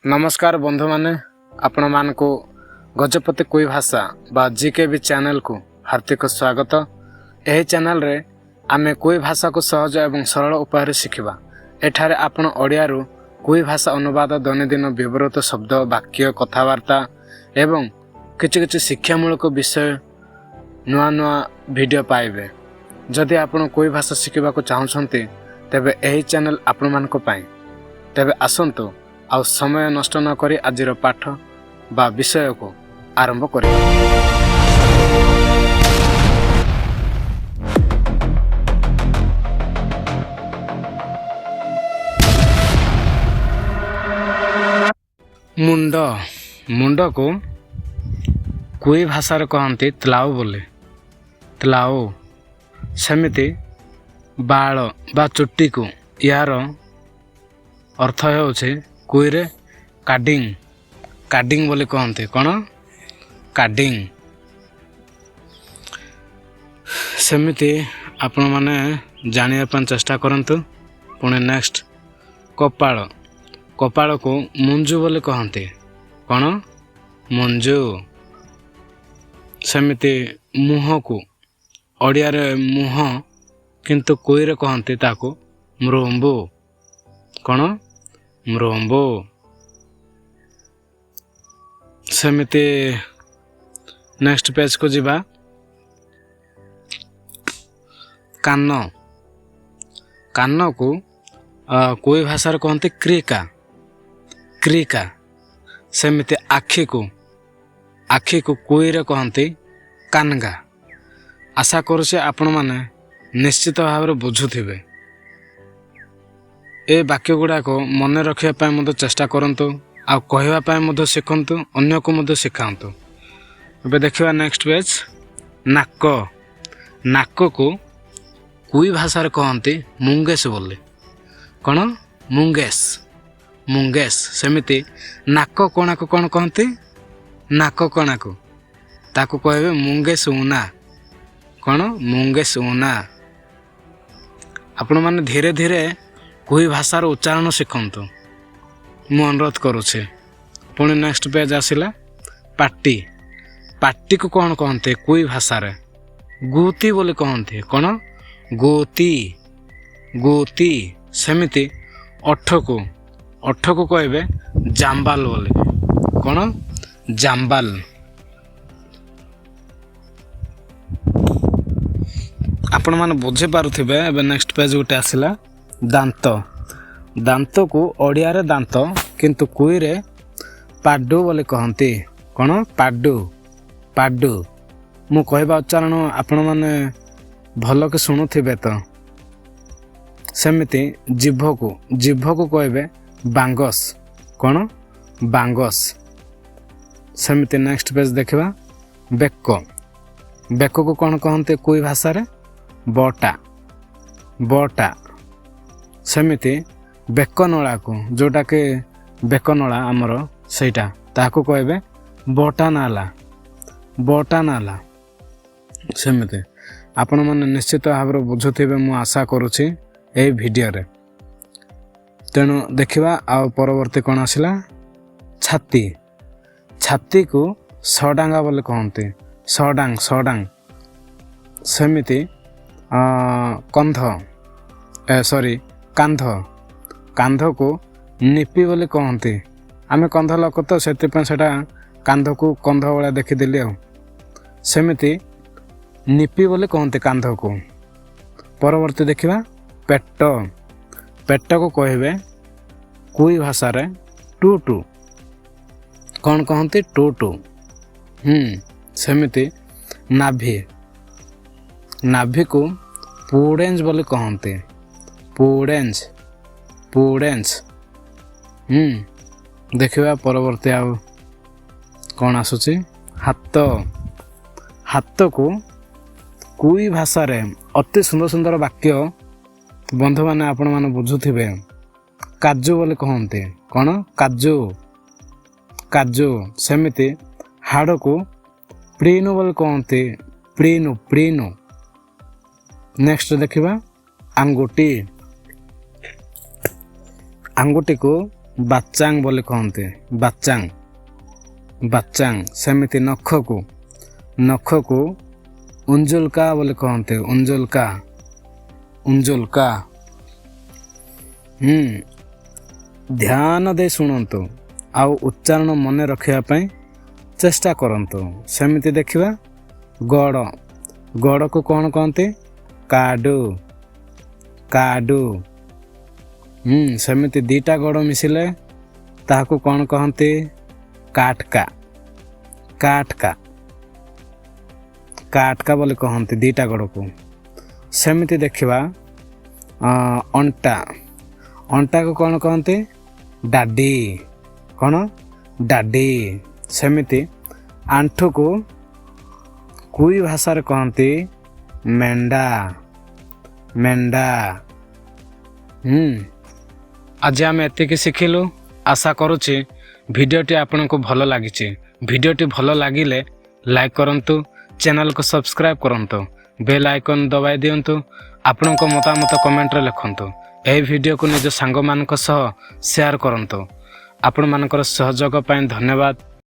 ନମସ୍କାର ବନ୍ଧୁମାନେ, ଆପଣମାନଙ୍କୁ ଗଜପତି କୁଇ ଭାଷା ବା GKB ଚ୍ୟାନେଲକୁ ହାର୍ଦ୍ଦିକ ସ୍ୱାଗତ। ଏହି ଚ୍ୟାନେଲରେ ଆମେ କୁଇ ଭାଷାକୁ ସହଜ ଏବଂ ସରଳ ଉପାୟରେ ଶିଖିବା। ଏଠାରେ ଆପଣ ଓଡ଼ିଆରୁ କୁଇ ଭାଷା ଅନୁବାଦ, ଦୈନନ୍ଦିନ ବ୍ୟବହୃତ ଶବ୍ଦ, ବାକ୍ୟ, କଥାବାର୍ତ୍ତା ଏବଂ କିଛି କିଛି ଶିକ୍ଷାମୂଳକ ବିଷୟ, ନୂଆ ନୂଆ ଭିଡ଼ିଓ ପାଇବେ। ଯଦି ଆପଣ କୁଇ ଭାଷା ଶିଖିବାକୁ ଚାହୁଁଛନ୍ତି, ତେବେ ଏହି ଚ୍ୟାନେଲ ଆପଣମାନଙ୍କ ପାଇଁ। ତେବେ ଆସନ୍ତୁ, ଆଉ ସମୟ ନଷ୍ଟ ନକରି ଆଜିର ପାଠ ବା ବିଷୟକୁ ଆରମ୍ଭ କରିବା। ମୁଣ୍ଡ। ମୁଣ୍ଡକୁ କୁଇ ଭାଷାରେ କହନ୍ତି ତ୍ଲାଉ ବୋଲି, ତ୍ଲାଉ। ସେମିତି ବାଳ ବା ଚୁଟିକୁ, ଏହାର ଅର୍ଥ ହେଉଛି କୁଇରେ କାଡିଂ, କାଡିଂ ବୋଲି କହନ୍ତି। କ'ଣ? କାଡିଂ। ସେମିତି ଆପଣମାନେ ଜାଣିବା ପାଇଁ ଚେଷ୍ଟା କରନ୍ତୁ। ପୁଣି ନେକ୍ସଟ କପାଳ। କପାଳକୁ ମୁଞ୍ଜୁ ବୋଲି କହନ୍ତି। କ'ଣ? ମୁଞ୍ଜୁ। ସେମିତି ମୁହଁକୁ ଓଡ଼ିଆରେ ମୁହଁ, କିନ୍ତୁ କୁଇରେ କହନ୍ତି ତାକୁ ମୃମ୍ବୁ। କ'ଣ? ମୃମ୍ବୁ। ସେମିତି ନେକ୍ସଟ ପେଜକୁ ଯିବା। କାନ। କାନକୁ କୁଇ ଭାଷାରେ କହନ୍ତି କ୍ରିକା, କ୍ରିକା। ସେମିତି ଆଖିକୁ, ଆଖିକୁ କୁଇରେ କହନ୍ତି କାନଗା। ଆଶା କରୁଛି ଆପଣମାନେ ନିଶ୍ଚିତ ଭାବରେ ବୁଝୁଥିବେ। ଏ ବାକ୍ୟ ଗୁଡ଼ାକ ମନେ ରଖିବା ପାଇଁ ମଧ୍ୟ ଚେଷ୍ଟା କରନ୍ତୁ ଆଉ କହିବା ପାଇଁ ମଧ୍ୟ ଶିଖନ୍ତୁ, ଅନ୍ୟକୁ ମଧ୍ୟ ଶିଖାନ୍ତୁ। ଏବେ ଦେଖିବା ନେକ୍ସଟ ପେଜ୍। ନାକ। ନାକକୁ କୁଇ ଭାଷାରେ କହନ୍ତି ମୁଙ୍ଗେଶ ବୋଲି। କ'ଣ? ମୁଙ୍ଗେଶ, ମୁଙ୍ଗେଶ। ସେମିତି ନାକ କଣାକୁ କ'ଣ କହନ୍ତି? ନାକ କଣାକୁ ତାକୁ କହିବେ ମୁଙ୍ଗେଶ ଉନା। କ'ଣ? ମୁଙ୍ଗେଶ ଉନା। ଆପଣମାନେ ଧୀରେ ଧୀରେ କୁଇ ଭାଷାର ଉଚ୍ଚାରଣ ଶିଖନ୍ତୁ, ମୁଁ ଅନୁରୋଧ କରୁଛି। ପୁଣି ନେକ୍ସଟ ପେଜ୍ ଆସିଲା ପାଟି। ପାଟିକୁ କ'ଣ କହନ୍ତି କୁଇ ଭାଷାରେ? ଗୁତି ବୋଲି କହନ୍ତି। କ'ଣ? ଗୁତି, ଗୁତି। ସେମିତି ଓଠକୁ, ଓଠକୁ କହିବେ ଜାମ୍ବାଲ ବୋଲି। କ'ଣ? ଜାମ୍ବାଲ। ଆପଣମାନେ ବୁଝିପାରୁଥିବେ। ଏବେ ନେକ୍ସଟ ପେଜ୍ ଗୋଟେ ଆସିଲା ଦାନ୍ତ। ଦାନ୍ତକୁ ଓଡ଼ିଆରେ ଦାନ୍ତ, କିନ୍ତୁ କୁଇରେ ପାଡୁ ବୋଲି କହନ୍ତି। କ'ଣ? ପାଡୁ, ପାଡୁ। ମୁଁ କହିବା ଉଚ୍ଚାରଣ ଆପଣମାନେ ଭଲକି ଶୁଣୁଥିବେ ତ? ସେମିତି ଜିଭକୁ, ଜିଭକୁ କହିବେ ବାଙ୍ଗସ୍। କ'ଣ? ବାଙ୍ଗସ୍। ସେମିତି ନେକ୍ସଟ ପେଜ୍ ଦେଖିବା। ବେକ। ବେକକୁ କ'ଣ କହନ୍ତି କୁଇ ଭାଷାରେ? ବଟା, ବଟା। ସେମିତି ବେକ ନଳାକୁ, ଯେଉଁଟାକି ବେକ ନଳା ଆମର ସେଇଟା, ତାହାକୁ କହିବେ ବଟା ନାଲା, ବଟା ନାଲା। ସେମିତି ଆପଣମାନେ ନିଶ୍ଚିତ ଭାବରେ ବୁଝୁଥିବେ, ମୁଁ ଆଶା କରୁଛି ଏହି ଭିଡ଼ିଓରେ। ତେଣୁ ଦେଖିବା ଆଉ ପରବର୍ତ୍ତୀ କ'ଣ ଆସିଲା। ଛାତି। ଛାତିକୁ ସଡାଙ୍ଗା ବୋଲି କହନ୍ତି। ସଡାଙ୍ଗ, ସଡାଙ୍ଗ। ସେମିତି କନ୍ଧ, ସରି, କାନ୍ଧ। କାନ୍ଧକୁ ନିପି ବୋଲି କହନ୍ତି। ଆମେ କନ୍ଧ ଲୋକ ତ, ସେଥିପାଇଁ ସେଇଟା କାନ୍ଧକୁ କନ୍ଧ ଭଳିଆ ଦେଖିଦେଲି ଆଉ। ସେମିତି ନିପି ବୋଲି କହନ୍ତି କାନ୍ଧକୁ। ପରବର୍ତ୍ତୀ ଦେଖିବା ପେଟ। ପେଟକୁ କହିବେ କୁଇ ଭାଷାରେ ଟୁ ଟୁ। କ'ଣ କହନ୍ତି? Two two. ସେମିତି ନାଭି। ନାଭିକୁ ପୁଡ଼େଞ୍ଜ ବୋଲି କହନ୍ତି। ପୁଡ଼େଞ୍ଜ, ପୁଡ଼େଞ୍ଜ। ଦେଖିବା ପରବର୍ତ୍ତୀ ଆଉ କ'ଣ ଆସୁଛି। ହାତ। ହାତକୁ କୁଇ ଭାଷାରେ ଅତି ସୁନ୍ଦର ସୁନ୍ଦର ବାକ୍ୟ, ବନ୍ଧୁମାନେ, ଆପଣମାନେ ବୁଝୁଥିବେ। କାଜୁ ବୋଲି କହନ୍ତି। କ'ଣ? କାଜୁ, କାଜୁ। ସେମିତି ହାଡ଼କୁ ପ୍ରିନୁ ବୋଲି କହନ୍ତି। ପ୍ରିନୁ, ପ୍ରିନୁ। ନେକ୍ସଟ ଦେଖିବା ଆଙ୍ଗୁଠି। ଆଙ୍ଗୁଠିକୁ ବାଚାଙ୍ଗ ବୋଲି କହନ୍ତି। ବାଚାଙ୍ଗ, ବାଚାଙ୍ଗ। ସେମିତି ନଖକୁ, ନଖକୁ ଉଞ୍ଜୁଲକା ବୋଲି କହନ୍ତି। ଉଞ୍ଜୁଲକା, ଉଞ୍ଜୁଲକା। ଧ୍ୟାନ ଦେଇ ଶୁଣନ୍ତୁ ଆଉ ଉଚ୍ଚାରଣ ମନେ ରଖିବା ପାଇଁ ଚେଷ୍ଟା କରନ୍ତୁ। ସେମିତି ଦେଖିବା ଗଡ଼। ଗଡ଼କୁ କ'ଣ କହନ୍ତି? କାଡୁ, କାଡୁ। ସେମିତି ଦୁଇଟା ଗଡ଼ ମିଶିଲେ ତାହାକୁ କ'ଣ କହନ୍ତି? କାଟକା, କାଟକା, କାଟକା ବୋଲି କହନ୍ତି ଦୁଇଟା ଗଡ଼କୁ। ସେମିତି ଦେଖିବା ଅଣ୍ଟା। ଅଣ୍ଟାକୁ କ'ଣ କହନ୍ତି? ଡାଡି। କ'ଣ? ଡାଡି। ସେମିତି ଆଣ୍ଠୁକୁ କୁଇ ଭାଷାରେ କହନ୍ତି ମେଣ୍ଡା, ମେଣ୍ଡା। ଆଜି ଆମେ ଏତିକି ଶିଖିଲୁ। ଆଶା କରୁଛି ଭିଡ଼ିଓଟି ଆପଣଙ୍କୁ ଭଲ ଲାଗିଛି। ଭିଡ଼ିଓଟି ଭଲ ଲାଗିଲେ ଲାଇକ୍ କରନ୍ତୁ, ଚ୍ୟାନେଲକୁ ସବସ୍କ୍ରାଇବ୍ କରନ୍ତୁ, ବେଲ୍ ଆଇକନ୍ ଦବାଇ ଦିଅନ୍ତୁ, ଆପଣଙ୍କ ମତାମତ କମେଣ୍ଟରେ ଲେଖନ୍ତୁ। ଏହି ଭିଡ଼ିଓକୁ ନିଜ ସାଙ୍ଗମାନଙ୍କ ସହ ସେୟାର କରନ୍ତୁ। ଆପଣମାନଙ୍କର ସହଯୋଗ ପାଇଁ ଧନ୍ୟବାଦ।